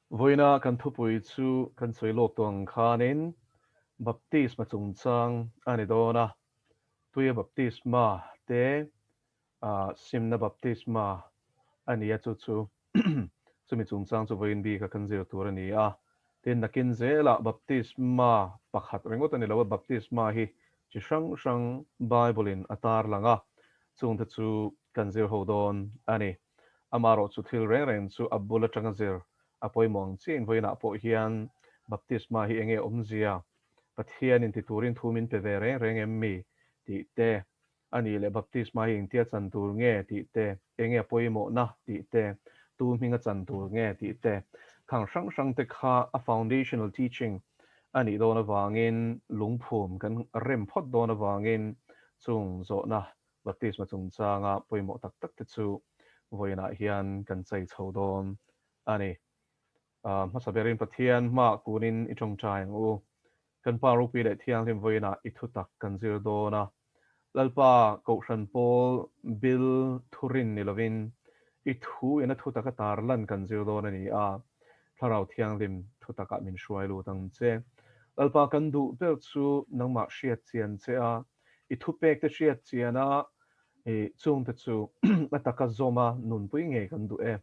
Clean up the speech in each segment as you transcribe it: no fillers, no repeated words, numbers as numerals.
Vawiina kan thupui chu kan sawi lawk tawh ang khanin baptisma chungchang a ni dawn a, tuia baptisma te simna baptisma a ni a, chu chu chumi chungchang chu vawiin bika kan zir tur a ni a. Tin, nakin zelah baptisma pakhat ringawt a ni lo a, baptisma hi chi hrang hrang Bible-in a tarlang a, chungte chu kan zir ho dawn a ni. Amaherawh chu thil reng reng chu a bul atanga zir a pawimawh ang chiah in vawiinah pawh hian baptisma hi enge awmzia, Pathianin ti turin thu min pe ve reng reng em mi tih te, a nih leh baptisma hi engtia chan tur nge tih te, enge a pawimawhna tih te, tu hminga chan tur nge tih te, khang hrang hrang te kha a foundational teaching a nih dawn avangin lungphum kan rem phawt dawn avangin chung zawhna Baptisma chungchanga pawimawh tak tak te chu vawiinah hian kan chei chho dawn a ni. Hmasa berin Pathian hmaah kunin i tawngtai ang u. Kan Pa ropui leh thianghlim vawiinah i thutak kan zir dawn a. Lalpa Kohhran pawl bil thurin ni lovin i thu ina thutak a tarlan kan zir dawn a ni a. Thlarau Thianghlim thutakah min hruai lut ang che. Lalpa kan duh ber chu nangmah hriat chian che a, I thupek te hriat chian a, i chungte chu a taka zawm a nunpui ngei kan duh e.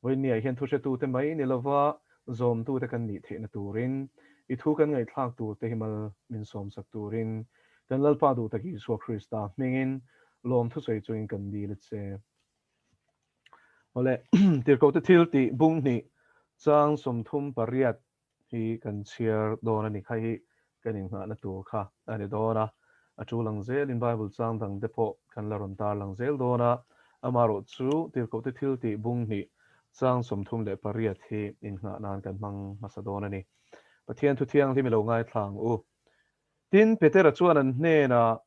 Vawinia hian thuhretute mai ni lova zawmtute kan nih theihna turin, i thu kan ngaihthlak turte hi mal min sawmsak turin kan Lalpa duhtak Isua Krista hmingin lawm thusawi chungin kan dil a che. Awle, Tirhkohte thil tih bung hnih chang 38 hi kan chhiar dawn a ni kha hi kan innghahna tur kha a ni dawn a, a tul ang zelin Bible chang dang te pawh kan la rawn tarlang zel dawn a, amaherawh chu Tirhkohte thil tih bung hnih chang 38 hi innghah nan kan hmang hmasa dawn a ni. Pathian thu thianghlim i lo ngaithla ang u. Tin, Petera chuan an hnenah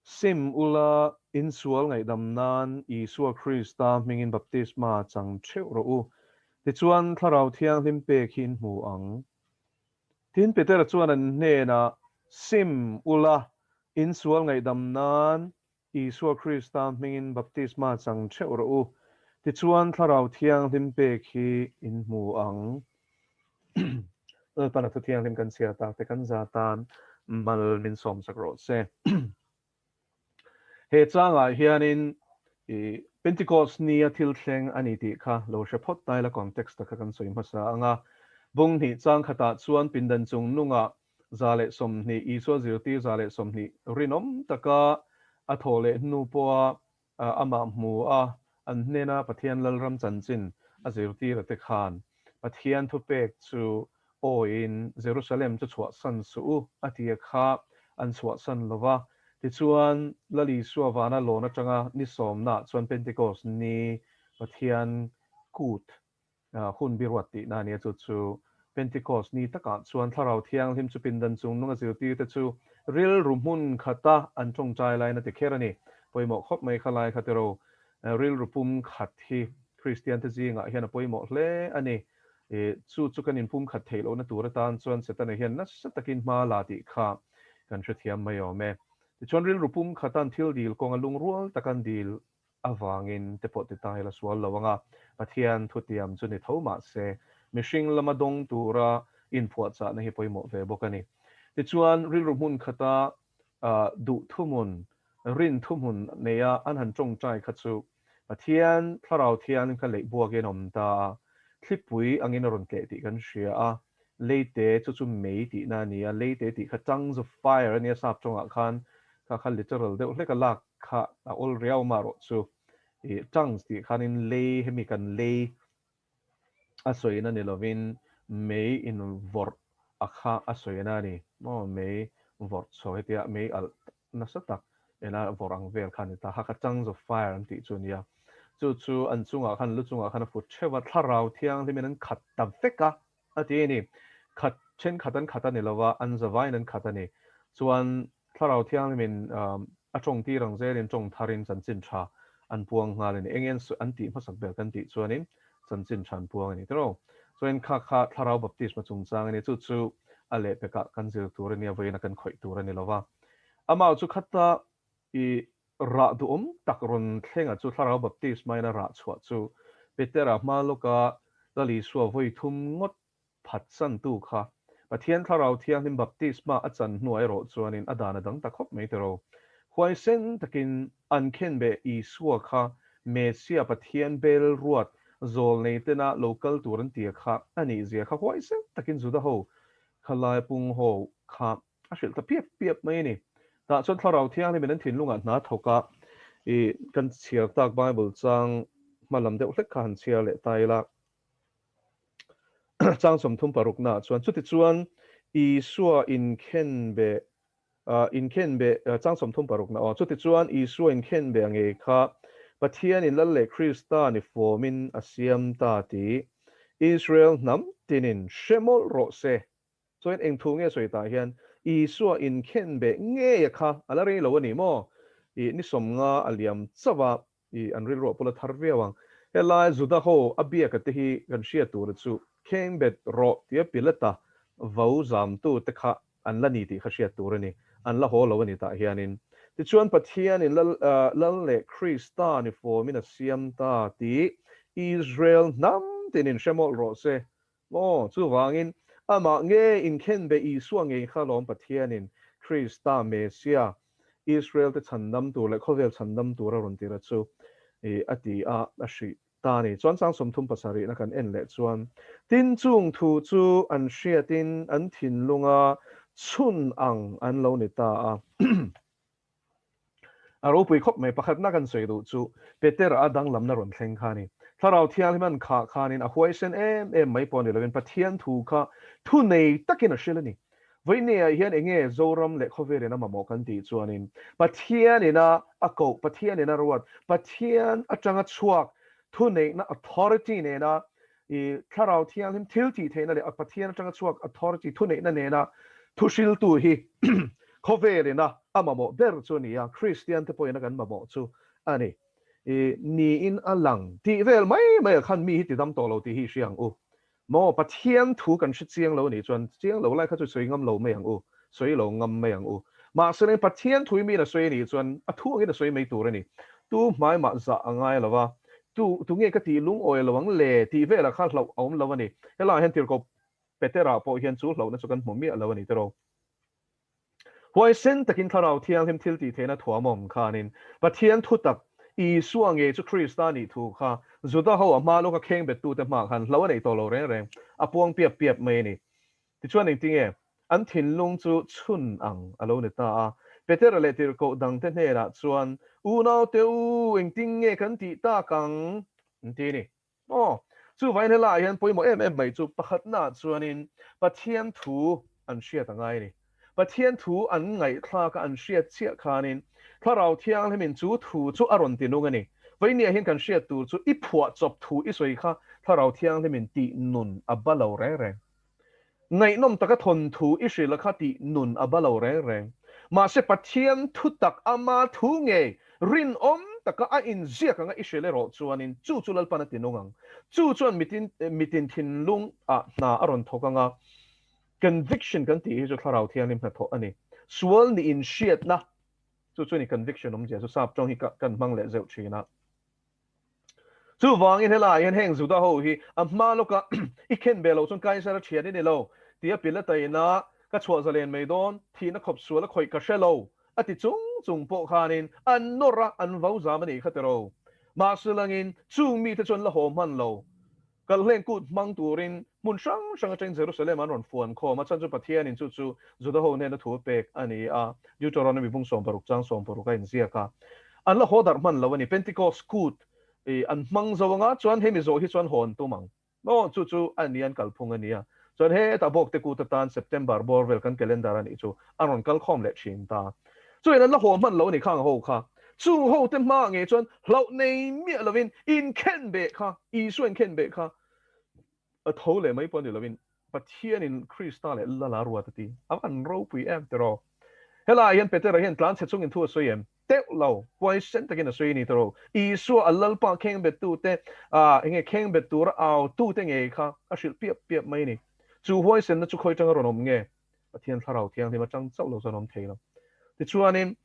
Sim ula, insual ngaihdam nan Isua Krista hmingin baptisma chang theuh rawh u. Tichuan, Thlarau Thianghlim pek hi in hmu ang. Tin, Petera chuan an hnenah, Sim ula, insual ngaihdam nan Isua Krista hmingin baptisma chang theuh rawh u. Tichuan, Thlarau Thianghlim pek hi in hmu ang. Lalpan a thu thianghlim kan chhiar tak te kan za tan mal min sawm sak rawh se. He changah hianin i Pentecost nia thil thleng a ni tih kha lo hre phawt ta ila context ta kha kan sawi hmasa ang a. Bung hnih chang khatah chuan pindan chung nungah 120 Isua zirtir 120 rinawm taka a thawh leh hnu pawha Amah hmu a, an hnena Pathian Lalram chanchin a zirtir te khan Pathian thupek chu awiin Jerusalem chu chhuahsan suh u a ti a kha an chhuahsan lo va. Tichuan, Lal Isua vana lawn atanga ni sawmnaah chuan Pentecost ni Pathian kut Hun biruat tihna a nia, chu chu Pentecost ni takah chuan Thlarau Thianghlim chu pindan chung nunga zirtirte chu rilru hmun khata an tawngtai laiin a ti kher a ni. Pawimawh khawp mai kha lai kha tiro, rilru pum khat hi Kristiante zingah hian a pawimawh hle a ni. Chu chu kan inpum khat theih lohna tur atan chuan Setana hian nasa takin hma la tih kha kan hrethiam mai awm e. Tichuan rilru pum khatan thil dil kawnga lungrual takan dil avangin te pawh ti ta ila sual lo anga Pathian thutiam chu ni tho mah se, mihring lama dawng tura inphuahchahna hi pawimawh ve bawk a ni. Tichuan, rilru hmun khata duh thuhmun, rin thuhmun neia an han tawngtai kha chu Pathian Thlarau Thianghlim kha leih buakin a awm ta a, thlipui angin a rawn tleh tih kan hria a, leite chu chu mei tihna a ni a, leite tih kha tongues of fire a nia sap tawngah khan kha kha literal deuh hlek a lak kha a awl riau mah rawh chu i tongues tih khanin lei hemi kan lei a sawina ni lovin mei in vawrh a kha a sawina a ni maw mei vawrh chho hetia mei alh nasa tak ena vawrh ang vel kha a ni ta kha kha tongues of fire an tih chu a nia chu chu an chungah khan lu chungah khan a fut theuh a thlarau thianghlimin an khat ta vek a a ti a ni. Khat thenkhat an khat a ni lova, an zavaiin an khat a ni. Chuan Thlarau Thianghlimin a tawng tir ang zelin tawng tharin chanchin tha an puang nghal a ni. Eng nge an tih hmasak ber kan tih chuanin chanchin tha an puang a ni tiraw. Chuanin kha kha Thlarau Baptisma chungchang a ni. Chu chu a lehpekah kan zir tur a nia, vawiina kan khawih tur a ni lova. Amah chu khata i Rah duhawm tak rawn thlenga chu Thlarau Baptisma in a rah chhuah chu Petera hma lawka Lal Isua vawi thum ngawt phatsantu kha Pathian Thlarau Thianghlim baptisma a chan hnuah erawh chuanin a dan a dang ta khawp mai tiraw. Huaisen takin an khenbeh Isua kha Messia Pathian bel ruat zawl nei tena lo kal tur an tia kha a nih zia kha huaisen takin Juda ho kha laia pung ho kha a hrilh ta piap piap mai a ni. Tah chuan Thlarau Thianghlimin an thinlungah hna thawk a, i kan chhiar tak Bible chang hma lam deuh hlek kha han chhiar leh ta ila. Chang 36 naah chuan chutichuan Isua inkhenbeh inkhenbeh chang 36 na aw chutichuan Isua inkhenbeh a ngei kha Pathianin Lal leh Krista ni fawmin a siam ta tih Israel hnam tinin hre mawlh rawh se. Chuan eng thu nge sawi tah hian Isua inkhenbeh ngei a kha a la rei lo a ni maw? I ni 50 a liam chauh a, I an rilruah pawh la thar viau ang. Helai Juda ho a biaka te hi kan hriat tur chu khengbet rawh tia Pilata vo zamtu te kha an la ni tih kha hriat tur a ni. An la haw lo a ni tah hianin. Tichuan Pathianin Lal Lal leh Krista ni fawmin a siam ta tih Israel hnam tinin hre mawlh rawh se. Maw? Chuvangin amah nge inkhenbe Isua ngei kha lawm Pathianin Krista, Messia, Israel te chhandam tur leh khawvel chhandam tur a rawn tir a chu a ti a, a hrih ta a ni. Chuan chang 37 na kan en leh chuan, Tin chung thu chu an hriatin an thinlunga chhun ang an lo ni ta a. A ropui khawp mai. Pakhatna kan sawi duh chu Petera a danglamna rawn thleng kha a ni. Thlarau Thianghlim an khah khanin a huaisen em em mai pawh ni lovin Pathian thu kha thu nei takin a hrilh a ni. Vawineah hian eng nge Zoram leh khawvelin a mamawh kan tih chuanin Pathianin a a koh, Pathianin a ruat, Pathian atanga chhuak thuneihna, authority, nena I Thlarau Thianghlim thil tih theihna leh a Pathian atanga chhuak authority thuneihna nena thuhriltu hi khawvelin a a mamawh ber chu a ni a, Kristian te pawhin a kan mamawh chu a ni. I niin a lang tih vel mai mai ah khan mi hi ti dam tawh lo tih hi i hria ang u. Maw Pathian thu kan hre chiang lo anih chuan chiang lo lai kha chu sawi ngam lo mai ang u, sawi lo ngam mai ang u. Mahse leng Pathian thu hi miin a sawi anih chuan a thu angin a sawi mai tur a ni. Tu hmai mah zah a ngai lo va, Tu, tu nge ka tih lungawi lo ang le? tih velah kha hlauh a awm lo a ni. Helaiah hian Tirhkoh Petera pawh hian chu hlauhna chu kan hmu miah lo a ni tiraw. Huaisen takin Thlarau Thianghlim thil tih theihna thuam awm khanin Pathian thutak Isua ngei chu Krista nih thu kha Juda ho a hma lawka kheng bettute hmaah khan hlauh a neih tawh lo reng reng, a puang piap piap mai a ni. Tichuan engtinge? An thinlung chu chhun ang a lo ni ta a. Petera leh tirhkoh dangte hnenah chuan, Unaute u, engtin nge kan tih tak ang? An ti a ni. Aw, chuvangin helaiah hian pawimawh em em mai chu pakhatnaah chuanin Pathian thu an hriat a ngai a ni. Pathian thu an ngaihthlaka an hriat chiah khanin Thlarau Thianghlimin chu thu chu a rawn ti nung a ni. Vawinia hian kan hriat tur chu i phuahchawp thu i sawi kha Thlarau Thianghlimin tih nun a ba lo reng reng. Ngaihnawm taka thawnthu i hrilh a kha tih nun a ba lo reng reng. Mahse Pathian thu tak ama thu ngei rinawm taka a inziak anga i hrilh erawh chuanin chu chu Lalpan a ti nung ang. Chu chuan mitin mitin thinlung ah hna a rawn thawk anga conviction kan tih hi chu Thlarau Thianghlim hnathawh a ni. Sual nih inhriatna chu chu a ni conviction awmzia chu sap tawng hi ka kan hmang leh zeuh thin a. Chuvangin helaiah hian heng Juda ho hi a hma lawka i khen ve loh chuan Kaisara thian i ni lo tia Pilata ina ka chhuah zalen mai dawn, thihna khawp sual a khawih ka hre lo a ti chung chung pawh khanin an nawr a, an vo zam a nih kha tiro. Mahse langin chung mite chuan la haw hman lo. Kalhleng kut hmang turin hmun hrang hrang atangin Jerusalem an rawn fuan khawm a, chhan chu Pathianin chu chu Juda ho hnena thu a pek a ni a, Deuteronomy bung 60 chang 60 a inziak a. An la haw darh hman lo a ni. Pentecost kut i an hmang zo anga chuan hemi zawh hi chuan haw an tum ang. Maw chu chu a ni an kalphung a ni a. Chuan hetah bawkte kut atan September bawr vel kan calendar a nih chu an rawn kal khawm leh thin ta. Chuan an la haw hman lo a ni khang ho kha. Chung ho te hma ngei chuan hlauh nei miah lovin inkhen beh kha, Isua inkhen beh kha a tho leh mai pawh a ni lovin Pathianin Krista leh Lala ruat a ti. A van ropui em tiraw? Helaiah hian Petera hian tlanchhe chungin thu a sawi em? Teuh lo, huaisen takin a sawi a ni tiraw? Isua a Lalpa khengbettute, ah enge khengbet tura autute ngei kha a hrilh piap piap mai a ni. Chu huaisenna chu khawi atanga rawn awm nge? Pathian Thlarau Thianghlim atang chauh lo chuan awm thei lo. Tichuanin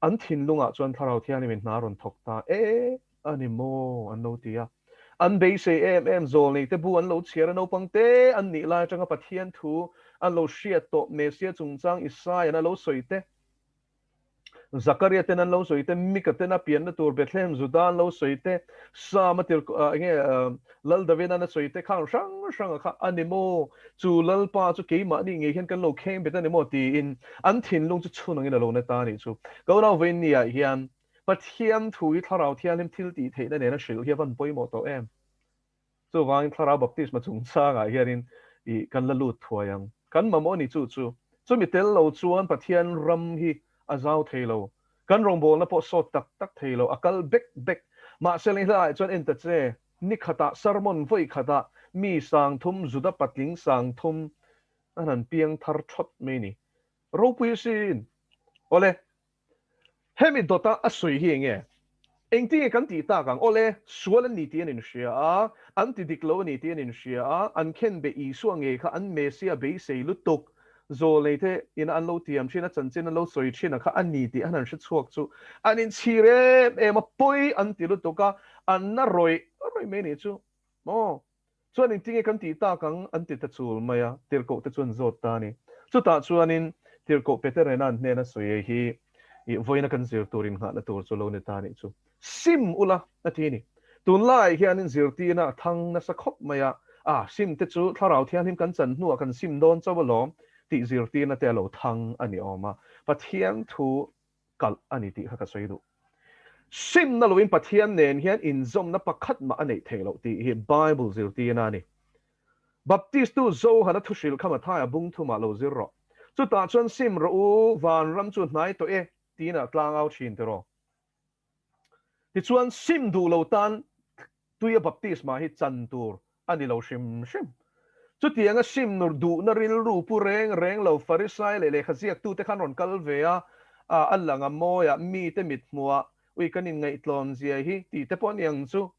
an thinlungah chuan Thlarau Thianghlimin hna a rawn thawk ta e a ni maw an lo ti a. An beisei em em zawlnei te bu an lo chhiar a, naupang te an nih lai atanga Pathian thu an lo hriat tawh Messia chungchang Isaiah-in a lo sawi te, Zakaria ten an lo sawi te, Mika ten a pianna tur Bethlehem Juda an lo sawi te, Sama tir enge Lal Davida'n a sawi te khang hrang hranga kha a ni maw? Chu Lalpa chu keimahni ngei hian kan lo kheng bet a ni maw? tiin an thinlung chu chhun angin a lo na ta a nih chu. Ka unau vawiinniah hian Pathian thu hi Thlarau Thianghlim thil tih theihna nena hrilh hi a van pawimawh tawh em? Chuvangin Thlarau Baptisma chungchangah hianin ih kan la lut thuai ang. Kan mamawh a ni chu chu. Chumi tel lo chuan Pathian ram hi a zau thei lo. Kan rawngbawlna pawh sawt tak tak thei lo, a kal bek bek. Mahse leng hlaiah chuan en ta che, ni khatah sermon vawi khatah mi sangthum, Juda patling sangthum an han piang thar thawt mai ni. Ropui asin. Awle, Hemi dawta a sawi hi enge? Engtinge kan tih tak ang? Awle, sual an ni tih an inhria a, an ti dik lo a ni tih an inhria a, an khenbe Isua ngei kha an Messia beisei lutuk, zawlneite ina an lo tiam thin a, chanchin an lo sawi thin a kha a ni tih an han hre chhuak chu an inchhir em em a, pawi an ti lutuk a, an na rawih rawih mai nih chu maw? Chuan engtinge kan tih tak ang? an ti ta chul mai a, tirhkoh te chuan zawt ta a ni. Chutah chuanin tirhkoh Peterena'n hnena sawi ei hi i vawiina kan zir tur innghahna tur chu lo ni ta a nih chu. Sim ula a ti a ni. Tunlaiah hianin zirtirna a thang nasa khawp mai a, a sim te chu Thlarau Thianghlim kan chan hnuah kan sim dawn chauh alawm tih zirtirna te a lo thang a ni awm a. Pathian thu kalh a ni tih kha ka sawi duh. Simna loin Pathian nen hian inzawmna pakhat mah a neih theih loh tih hi Bible zirtirna a ni. Baptistu Johana thuhrilh kha Mathaia bung thumah lo zir rawh. Chutah chuan sim rawh u, vanram chu hnai tawh e tiin a tlangau thin tiraw. Tichuan sim duh lo tan Tuia baptisma hi chan tur a ni lo hrim hrim. Chutianga sim nur duhna rilru pu reng reng lo Farisai leh lehkha ziaktute khan rawn kal ve a, a lang a mawiah mite mithmuhah ui kan inngaihtlawm zia hi tih te pawh a ni ang chu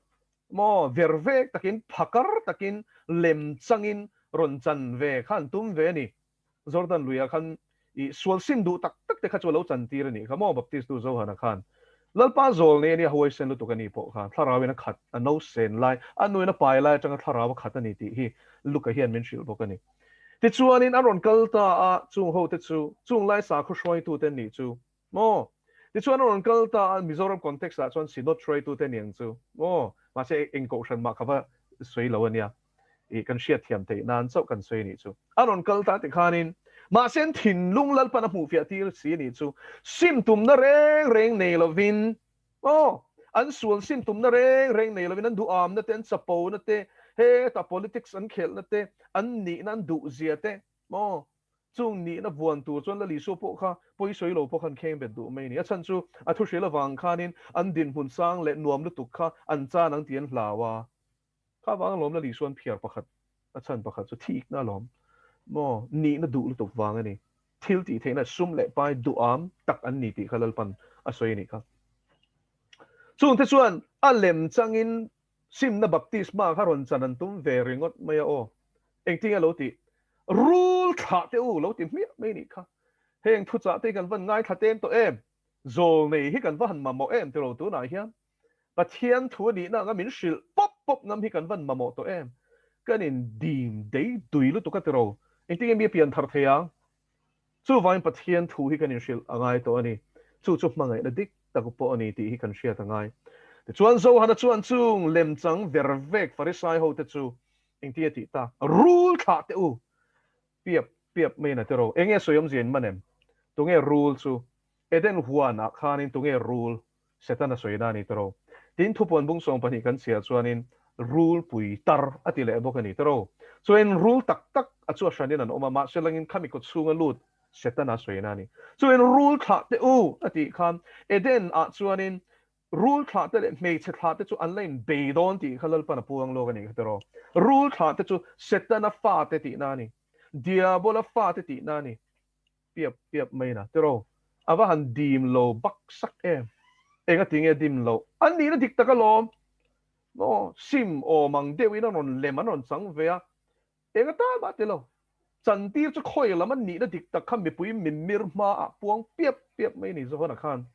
maw ver vek takin phakar takin lem changin rawn chan ve kha an tum ve a ni. Jordan luiah khan i sual sim duh tak tak te kha chu a lo chantir a nih kha maw Baptistu Johana khan Lalpa zawl nei a nia huaisen lutuk a nih pawh kha thlarauin a khat a no sen lai a nuin a pai lai atanga thlarau a khat a ni tih hi Luka hian min hrilh bawk a ni. Tichuanin an rawn kal ta a chung ho te chu chung lai sakhaw hruaitu te an nih chu maw Tichuan an rawn kal ta a Mizoram context ah chuan Synod hruaitu te niang chu maw mahse eng kohhran mah kha va sawi lo a nia. I kan hriatthiam theih nan chauh kan sawi a nih chu. A rawn kal ta tikhanin mahse an thinlung Lalpan a hmuhfiah tir si a nih chu. Sim tumna reng reng nei lovin aw, an sual sim tumna reng reng nei lovin an duhamna te, an chapona te, heta politics an khelhna te, an nihna an duhzia te maw chung nihna vuan tur chuan Lal Isua pawh kha pawisawi lo pawh khan kheng bet duh mai a ni. A chhan chu a thuhril avang khanin an dinhmun sang leh nuam lutuk kha an chan ang tih an hlau a. Kha vang alawm Lal Isuan phiar pakhat a chhan pakhat chu thikna alawm maw nihna duh lutuk vang a ni. Thil tih theihna sum leh pai duham tak an ni tih kha Lalpan a sawi a nih kha. Chungte chuan a lem changin simna baptisma kha rawn chan an tum ve ringawt mai a aw. Engtinge lo tih? Rul thlah teh u lo ti hmiah mai a nih kha. Heng thuchah te hi kan van ngaithla tem tawh em? Zawlnei hi kan va han mamawh em tiraw tunah hian? Pathian thu a nihna anga min hrilh pawp pawp ngam hi kan van mamawh tawh em? Kan in dim dei dui lutuk a tiro. Engtinge mi a pian thar thei ang? Chuvangin Pathian thu hi kan inhrilh a ngai tawh a ni. Chu chu hmangaihna dik tak pawh a ni tih hi kan hriat a ngai. Tichuan Johana chuan chung lemchang ver vek Farisai hote chu engtinge tih tak? Rul thlah teh u! Piap piap mai in a tiro. Enge sawi awmzia in man em? Tunge rul chu? Eden huan ah khanin tunge rul? Setana sawina a ni tawh. Tin, thupuan bung 12 kan chhiah chuanin rul pui tar a ti leh bawk a ni tawh. Chuain rul tak tak a chu a hranin an awm a, mahse langin khami kaw chhunga lut Setana sawina a ni. Chuain rul thlah teh u a tih khan Eden ah chuanin rul thlah te leh hmeichhe thlah te chu an la in bei dawn tih kha Lalpan a puang lawk a ni kha tawh. Rul thlah te chu Setana fate tihna a ni. Diabola fate tihna a ni. Piap piap mai na tiraw? A va han dim lo bak sak em? Enga ti nge dim loh? An nihna dik tak alawm. Maw sim awm ang deuhin an rawn lem an rawn chang ve a, enga ta mah ti lo. Chantir chu khawi lam an nihna dik tak kha mipui mimir hmaah puang piap piap mai ni Johana khan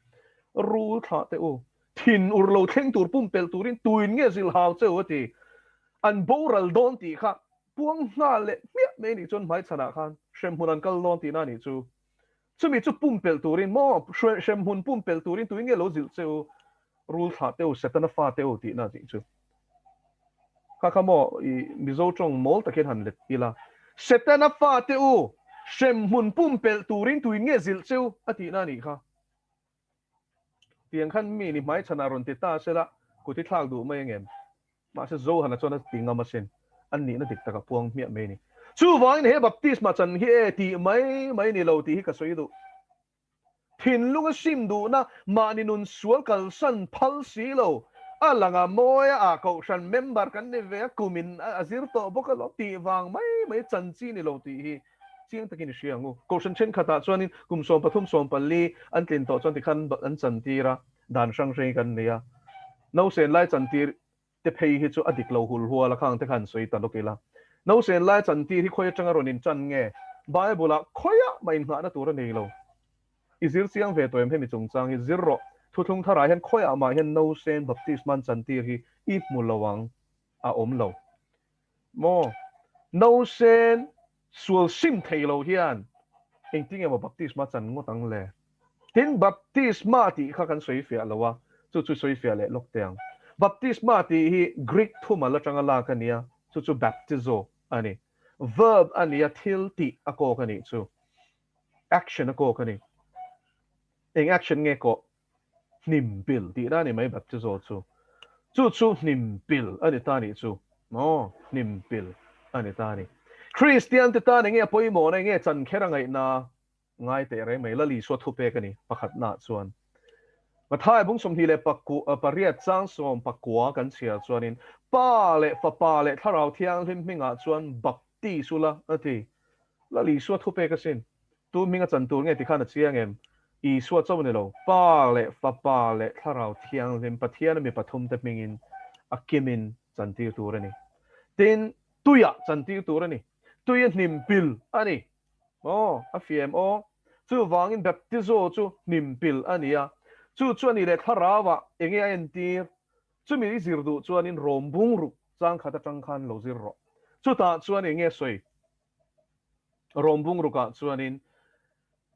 rul thlah teh u. Thin ur lo thleng tur pumpelh turin tuin nge zilhau che u a ti. An boral dawn tih kha puang nghal leh hmiah mai anih chuan hmaichhanah khan hremhmun an kal dawn tihna anih chu. Chumi chu pumpelh turin maw hremhmun pumpelh turin tuin nge lo zilh che u rul thlah te u Setana fa te u tihna anih chu. Kha kha maw i Mizo tawng mawl takin han let ila. Setana fa te u hremhmun pumpelh turin tuin nge zilh che u a tihna anih kha. Tiang khan mi ni hmaichhanah rawn ti ta sela, kut hi thlak duh mai angem? Mahse Johana chuan a ti ngam asin, an nihna dik taka puang hmiah mai a ni. Chuvangin he baptisma chan hi e tih mai mai ni lo tih hi ka sawi duh. Thinlung a sim duhna mahni nun sual kalsan phal si lo, a langa mawia ah kohhran member kan ni ve a, kumin a zir tawh bawk alawm tih vang mai mai chan chi ni lo tih hi Chiang takin i hria ang u. Kohhran thenkhatah chuanin kum 13 14 an tlin tawh chuan tikhan an chantir a, dan hrang hrang hi kan nei a. Nausen lai chantir te phei hi chu a dik lo hul hual a, khang te khan sawi ta lawk ila. Nausen lai chantir hi khawi atanga rawn inchan nge? Bible-ah khawiah mah innghahna tur a nei lo. I zir chiang ve tawh em hemi chungchang hi? Zir rawh. Thuthlung tharah hian khawiah mah hian nausen baptisma an chantir hi i hmu lo ang, a awm lo. Maw? Nausen sual sim thei lo hian engtin nge maw baptisma chan ngawt ang le? Tin, baptisma tih kha kan sawi fiah lo a, chu chu sawi fiah leh lawk teh ang. Baptisma tih hi Greek thumal atanga lak a nia, chu chu baptizo a ni. Verb a nia, thil tih a kawk a nih chu. Action a kawk a ni. Eng action nge kawh? Hnim pil tih na ni mai baptizo chu. Chu chu hnim pil a ni ta nih chu. Maw? Hnim pil a ni ta ni. Kristian te tan enge a pawimawhna enge chan kher a ngaihna ngai teh reng mai. Lal Isua thupek a ni pakhatnaah chuan. Mathai bung 28 chang 19 kan chhiar chuanin Pa leh Fapa leh Thlarau Thianghlim hmingah chuan baptis ula a ti. Lal Isua thupek asin. Tu hminga chan tur nge tikhan a chiang em? Isua chauh ni lo, Pa leh Fapa leh Thlarau Thianghlim Pathiana mi pathumte hmingin a kimin chantir tur a ni. Tin, tuiah chantir tur a ni. Tui a hnim pil a ni. Aw, a fiam aw. Chuvangin baptizo chu hnim pil a ni a. Chu chu a ni leh Thlarauah enge a entir? Chumi i zir duh chuanin rawm bung ruk changkhat atang khan lo zir rawh. Chutah chuan enge sawi? Rom bungrukah chuanin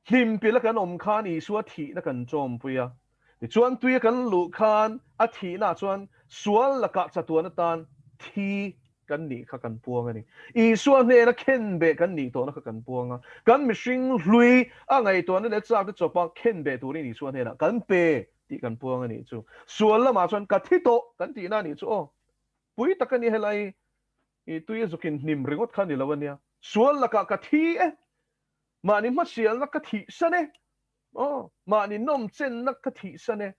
hlimpil a kan awm khan Isua thihna kan chawmpui a, tichuan tui a kan luh khan a thihnaah chuan sual lakah chatuan atan thi kan nih kha kan puang a ni. Isua hnena khenbeh kan nih tawhna kha kan puang a, kan mihring hlui a ngaihtuahna leh chak te chawpa khenbeh turin Isua hnenah kan pe tih kan puang a nih chu. Sual lamah chuan ka thi tawh kan tihna a nih chu aw. Pui tak a ni helai I tui a zukin hnim ringawt kha ni lo a nia. Sual lakah ka thi e. Mahni hmasialna ka thihsan e. Aw, mahni nawmchenna ka thihsan e.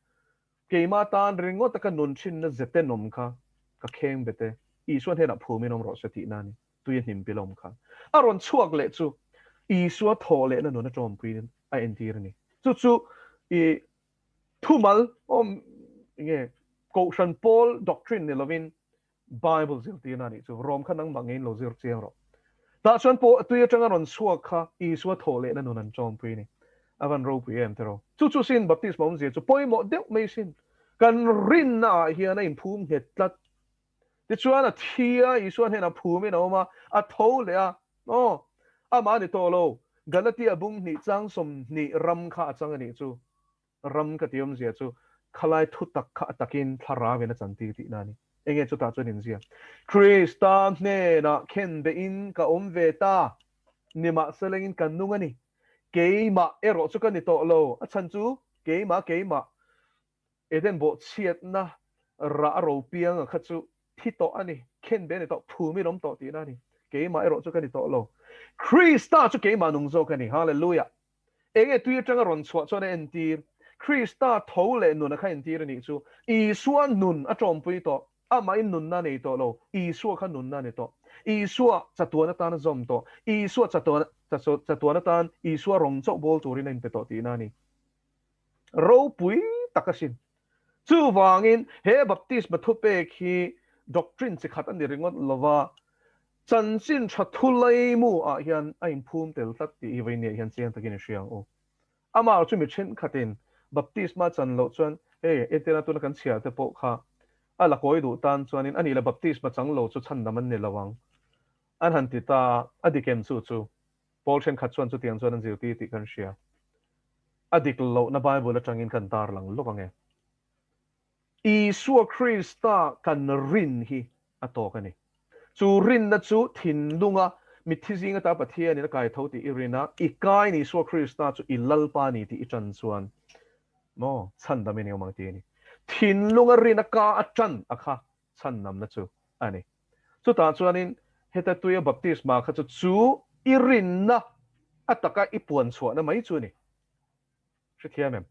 Keimah tan ringawta ka nun thinna zetenawm kha ka kheng bet e. Isua hnenah phumin awm rawh se tihna a ni. Tui a hnim pil awm kha. A rawn chhuak leh chu Isua thawh lehna nun a tawmpuiin a entir a ni. Chu chu i thumal awm nge Kohhran pawl doctrine ni lovin Bible zirtirna a nih chu. Rom kha nangmah ngeiin lo zir chiang rawh. Tah chuan pawh tui atanga rawn chhuak kha Isua thawh lehna nun an tawmpui a ni. A van ropui em tiraw? Chu chu sin baptisma awmzia chu pawimawh deuh mai sin. Kan rinna ah hian a inphum nghet tlat. Tichuan a thi a, Isua hnenah phumin a awm a, a tho leh a. Aw, amah a ni tawh lo. Galatia bung hnih chang 20 ram kha a chang a nih chu. Ram ka ti awmzia chu khalai thu tak kha a takin thlarauin a chantir tihna a ni. Enge chutah chuan inzia? Krista hnenah khenbehin ka awm ve ta, nimahselengin ka nung a ni. Keimah erawh chu ka ni tawh lo, a chhan chu keimah keimah Eden bawhchhiatna rah a ro pianga kha chu thi tawh a ni, khenbe a ni tawh, phumin awm tawh tihna a ni. Keimah erawh chu ka ni tawh lo. Krista chu keimah nung zawk a ni. Hallelujah! Enge tui atanga rawn chhuah chuan a entir? Krista tho leh nun a kha entir a nih chu. Isua nun a tawmpui tawh. Amahin nunna a nei tawh lo. Isua kha nunna a ni tawh. Isua chatuan atan a zawm tawh. Isua chatuan chatuan atan Isua rawng chauh bawl turin a inpe tawh tihna a ni. Ropui tak asin. Chuvangin he baptisma thupek hi doctrine chi khat a ni ringawt lova, chanchin tha thu laimu ah hian a inphum tel tlat tih hi vawiin ah hian chiang takin i hria ang u. Amah chu mi thenkhatin baptisma chan loh chuan Hei, entirna tuna kan chhiar te pawh kha a la kawi duh tan chuanin a nih leh baptisma chang lo chu chhandam an ni lo ang. An han ti ta a, a dik em chu chu? Pawl thenkhat chuan chutiang chuan an zirtir tih kan hria. A dik lohna Bible atangin kan tarlang lawk ang e. Isua Krista kan rin hi a tawk a ni. Chu rinna chu thinlunga mitthi zing ata Pathianin a kai tho tih i rin a, i kain Isua Krista chu i Lalpa a ni tih i ṭan chuan maw chhandamin i awm ang tih a ni. Thinlunga rin a ka a ṭan a kha chhandamna chu a ni. Chutah chuanin heta tuia baptisma kha chu chu i rinna a taka i puan chhuahna mai chu a ni. Hrethiam em?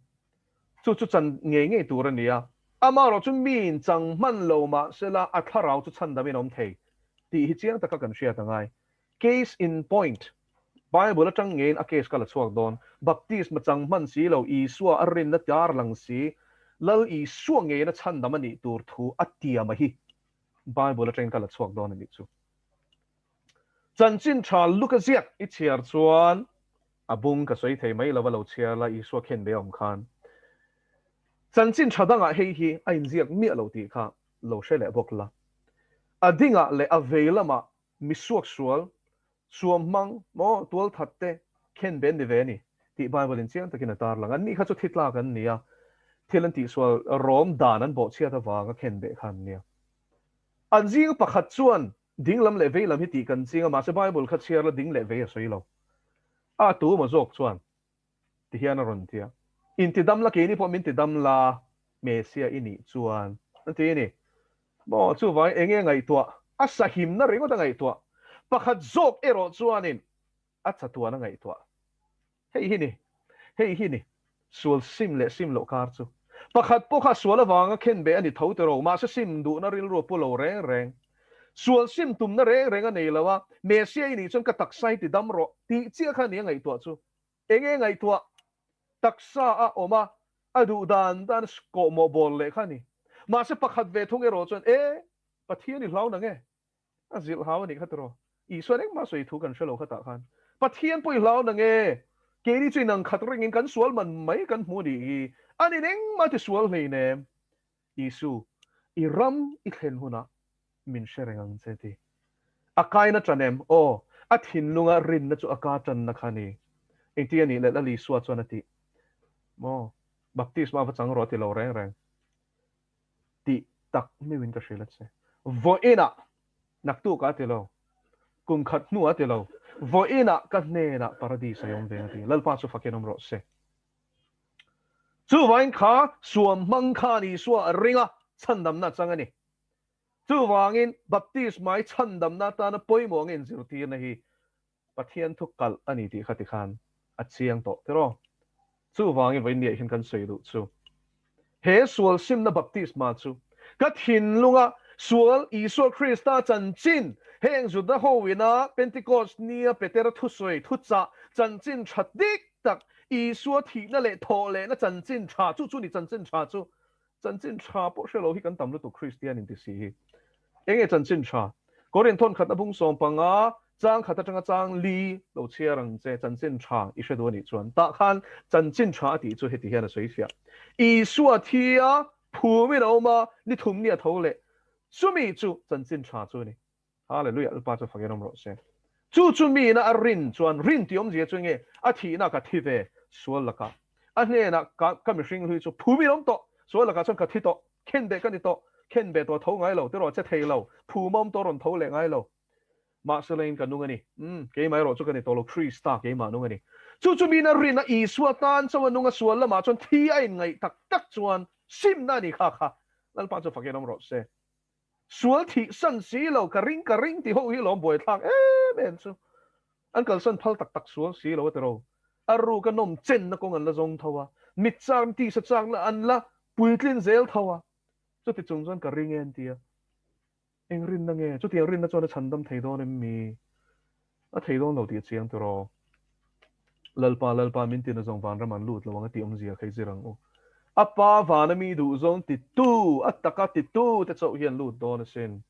Chu chu chan ngei ngei tur a ni a, amaherawh chu miin chang hman lo mah sela a thlarau chu chhandamin a awm thei tih hi chiang taka kan hriat a ngai. Case in point, Bible atang ngeiin a case ka la chhuak dawn. Baptisma chang hman si lo, Isua a rinna tar lang si, Lal Isua ngeiin a chhandam a nih tur thu a tiam a hi Bible atangin ka la chhuak dawn a nih chu. Chanchin tha Luka ziak i chhiar chuan a bung ka sawi thei mai lova lo chhiar la Isua khen ve awm khan. Chanchin tha dangah hei hi a inziak miah lo tih kha lo hre leh bawk la. A dingah leh a vei lamah mi suak sual, suam hmang maw tual that te khen ve an ni ve a ni tih Bible in chiang takin a tarlang. Anni kha chu thi tlak an ni a, thil an tihsual rawm dan an bawhchhiat avanga khen beh kha an nia. An zing pakhat chuan Ding lam leh vei lam hi tih kan ching a, mahse Bible kha chhiar la ding leh vei a sawi lo. A tu maw zawk chuan ti hian a rawn ti a, Inti dam la keini pawh min ti dam la, Messiah i nih chuan an ti a ni. Maw chuvangin eng nge ngaihtuah? A sahimna ringawt a ngaihtuah. Pakhat zawk erawh chuanin a chatuan a ngaihtuah. Hei hi ni, hei hi ni, sual sim leh sim loh kar chu. Pakhat pawh kha sual avanga khen beh a ni tho tiraw, mahse sim duhna rilru a pu lo reng reng. Sual sim tumna reng reng a nei lo a, Messiah i nih chuan ka taksa hi ti dam rawh tih chiah kha ni a ngaihtuah chu. Enge ngaihtuah? Taksa a awm a, a duh dan dan kawhmawh bawl leh kha a ni. Mahse pakhat ve thung erawh chuan, E, Pathian i hlau nang e? A zilh hau a nih kha tiraw? Isuan engmah sawi thu kan hre lo khatah khan Pathian pawh i hlau nang e, keini chu inang khat ringin kan sual man mai kan hmu a nih hi, an in engmah ti sual hleinem. Isu, i ram i thlen hunah min hre reng ang che ti. A kaina tan em? Aw, a thinlunga rinna chu a ka tanna kha a ni. Engti a nih leh Lal Isua chuan a tih maw? Baptisma va chang rawh a ti lo reng reng. Tih tak meuhin ka hrilh a che. Vawiinah naktukah a ti lo, kum khat hnuah a ti lo, vawiinah ka hnenah paradis a awm ve a ti. Lalpa chu fakin awm rawh se. Chuvangin kha suam hmang khan Isua a ring a, chhandamna a chang a ni. Chuvangin baptisma i chhandamna atana pawimawh ang inzirtirna hi Pathian thu kalh a ni tih kha ti khan a chiang tawh tiraw? Chuvangin vawiin niah hian kan sawi duh chu he sual simna baptisma chu ka thinlunga sual Isua Krista chanchin heng Juda hoina Pentecost nia Petera thusawi thuchah chanchin tha dik tak Isua thihna leh thawh lehna chanchin tha chu chu ni chanchin tha chu Chanchin tha pawh hre lo hi kan tam lutuk Kristian inti si hi. Enge chanchin tha? Korin thawn khat a bung 15, chang khat atanga chang li lo chhiar ang che chanchin tha i hre duh a nih chuan tah khan chanchin tha a tih chu heti hian a sawi fiah. Isua thi a phumin a awm a, ni thum ni a tho leh. Chumi chu chanchin tha chu a ni. Hallelujah Lalpa chu fakin awm rawh se. Chu chu miin a rin chuan rin tih awmzia chu enge a thihna ka thi ve sual lakah a hnenah ka ka mihring hlui chu phumin awm tawh sual lakah chuan ka thi tawh khen beh ka ni tawh khen beh tawh tho ngai lo tiraw che thei lo phum awm tawh rawn tho leh ngai lo mahse leiin ka nung a ni umm keimah erawh chu ka ni tawh lo Krista keimah nung a ni chu chu miin a rin a Isua tan chauh a nung a sual lamah chuan thi a inngaih tak tak chuan simna a ni kha kha Lalpa chu fakin awm rawh se. Sual thih san si lo, ka ring ka ring ti ho hi lawm buaithlak em em chu. An kalsan phal tak tak sual si lo a ti ro. A ruk a nawm chenna kawng an la zawng tho a, mit chakna tisa chakna an la puitlin zel tho a. Chuti chung chuan ka ring e an ti a. Eng rinna nge? Chutiang rinna chuan a chhandam thei dawn em mi? A thei dawn lo tih a chiang tiraw? Lalpa, Lalpa, min tina zawng vanram an lut lo ang a tih awmzia kha i zir ang u. A pa vana mi duh zawng titu, a taka titu te chauh hi an lut dawn asin.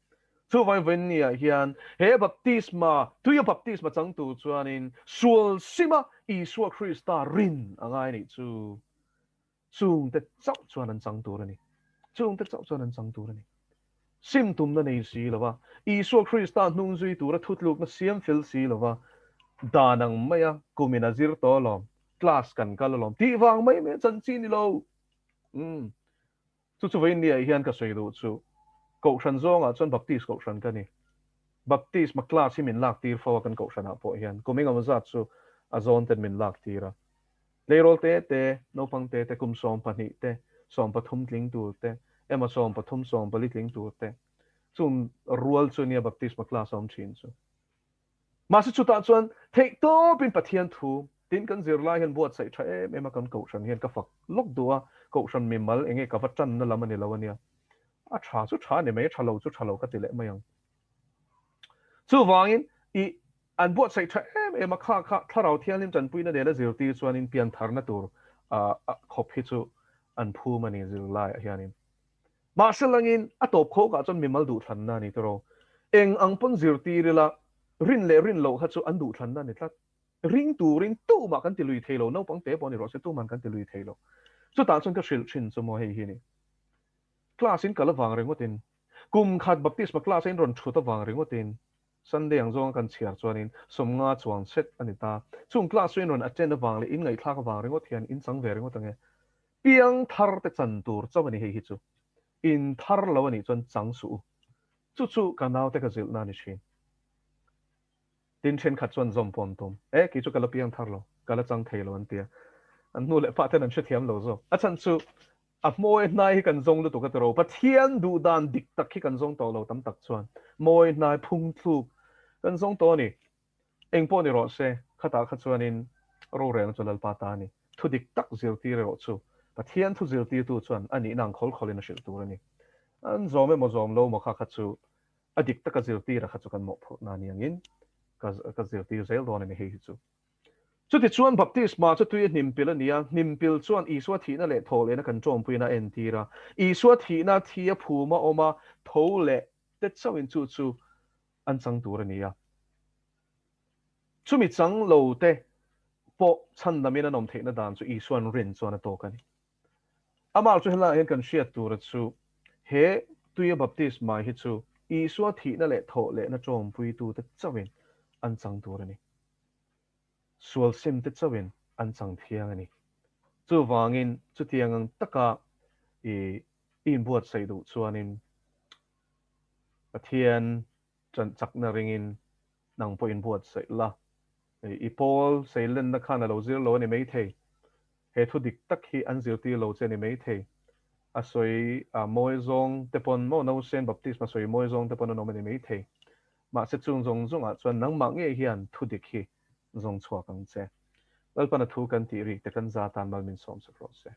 Chuvangin vawiinniah hian he baptisma, tuia baptisma changtu chuanin sual sima Isua Krista rin a ngai nih chu. Chungte chauh chuan an chang tur a ni. Chungte chauh chuan an chang tur a ni. Sim tumna nei si lo va, Isua Krista hnung zui tura thutlukna siam fel si lo va, dan ang maia kumin a zir tawh alawm, class kan kal alawm tih vang mai mai a chanchin ni lo. Umm. Chu chu vawiin niah hian ka sawi duh chu, Kohhran zawngah chuan Baptist Kohhran ka ni. Baptisma class hi min lak tir fo a kan Kohhranah pawh hian. Kum engemaw zat chu a zawn ten min lak tir a. Tleirawl te te, naupang te te, kum 12 te, 13 tling tur te, emaw 13, 14 tling tur te, chung rual chu nia Baptisma class a awm thin chu. Mahse chutah chuan theih tawpin Pathian thu tin kan zirlai hian buatsaih tha em em a kan Kohhran hian ka fak lawk duh a, Kohhran mimal enge ka va tanna lam a ni lo a nia. A tha chu tha a ni mai, a tha lo chu tha lo ka ti leh mai ang. Chuvangin i an buatsaih tha em em a, kha kha Thlarau Thianghlim tanpuina nena zirtir chuanin piantharna tur khawp hi chu an phum a ni zirlaiah hianin. Mahse langin a tawp khawkah chuan mimal duhthlanna a ni tawh. Eng ang pawn zirtir ila rin leh rin loh kha chu an duhthlanna a ni tlat. Ring turin tumah kan ti lui thei lo, naupang te pawh ni rawh se tuman kan ti lui thei lo. Chutah chuan ka hrilh thin chu maw hei hi ni. Class in kal avang ringawtin, kum khat baptisma class a in rawn thut avang ringawtin Sunday ang zawnga kan chhiar chuanin 50 chuang set a ni ta. Chung class chu in rawn attend avang leh in ngaihthlak avang ringawt hian in chang ve ringawt ange. Piang thar te chan tur chauh a ni hei hi chu. In thar lo a nih chuan chang suh u. Chu chu ka naute ka zilhna a ni thin. Tin thenkhat chuan zawm pawh an tum. E, kei chu ka la piang thar lo, ka la chang thei lo an ti a. An hnu leh pah ten an hrethiam lo zawk. A chhan chu a mawi hnai hi kan zawng lutuk a ti ro. Pathian duh dan dik tak hi kan zawng tawh lo tam tak chuan. Mawi hnai phung thluk kan zawng tawh a ni. Eng pawh ni rawh se, khatah kha chuanin rorelna chu Lalpa ta a ni. Thu dik tak zirtir erawh chu Pathian thu zirtirtu chuan a nihna ang khawl khawlin a hrilh tur a ni. An zawm emaw zawm lo maw kha kha chu a dik taka zirtira kha chu kan mawhphurhna a ni angin ka ka zirtir zel dawn a ni hei hi chu. Chutichuan baptisma chu tui a hnimpil a ni a, hnimpil chuan Isua thihna leh thawhlehna kan ṭawmpuina a entir a. Isua thihna thi a phuma awm a, tho leh te chauhin chu chu an chang tur a ni a. Chumi chang lo te pawh chhandamin an awm theihna dan chu Isua'n rin chuan a tawk a ni. Amah chu helaiah hian kan hriat tura chu he tuia baptisma hi chu Isua thihna leh thawhlehna ṭawmpuitute chauhin an chang tur a ni. Sual simte chauhin an chang thiang a ni. Chuvangin chutiang ang taka i inbuatsaih duh chuanin Pathian chakna ringin nang pawh inbuatsaih la. I pawl seilenna khan a lo zir lo a ni maithei. He thu dik tak hi an zirtir lo che a ni maithei. A sawi a mawi zawng te pawn maw Nausen Baptisma sawi mawi zawng te pawn an awm a ni maithei. Mahse chung zawng zawngah chuan nangmah ngei hian thu dik hi zawng chhuak ang che. Lalpana thu kan tih rik te kan za tan mal min sawm sak rawh se.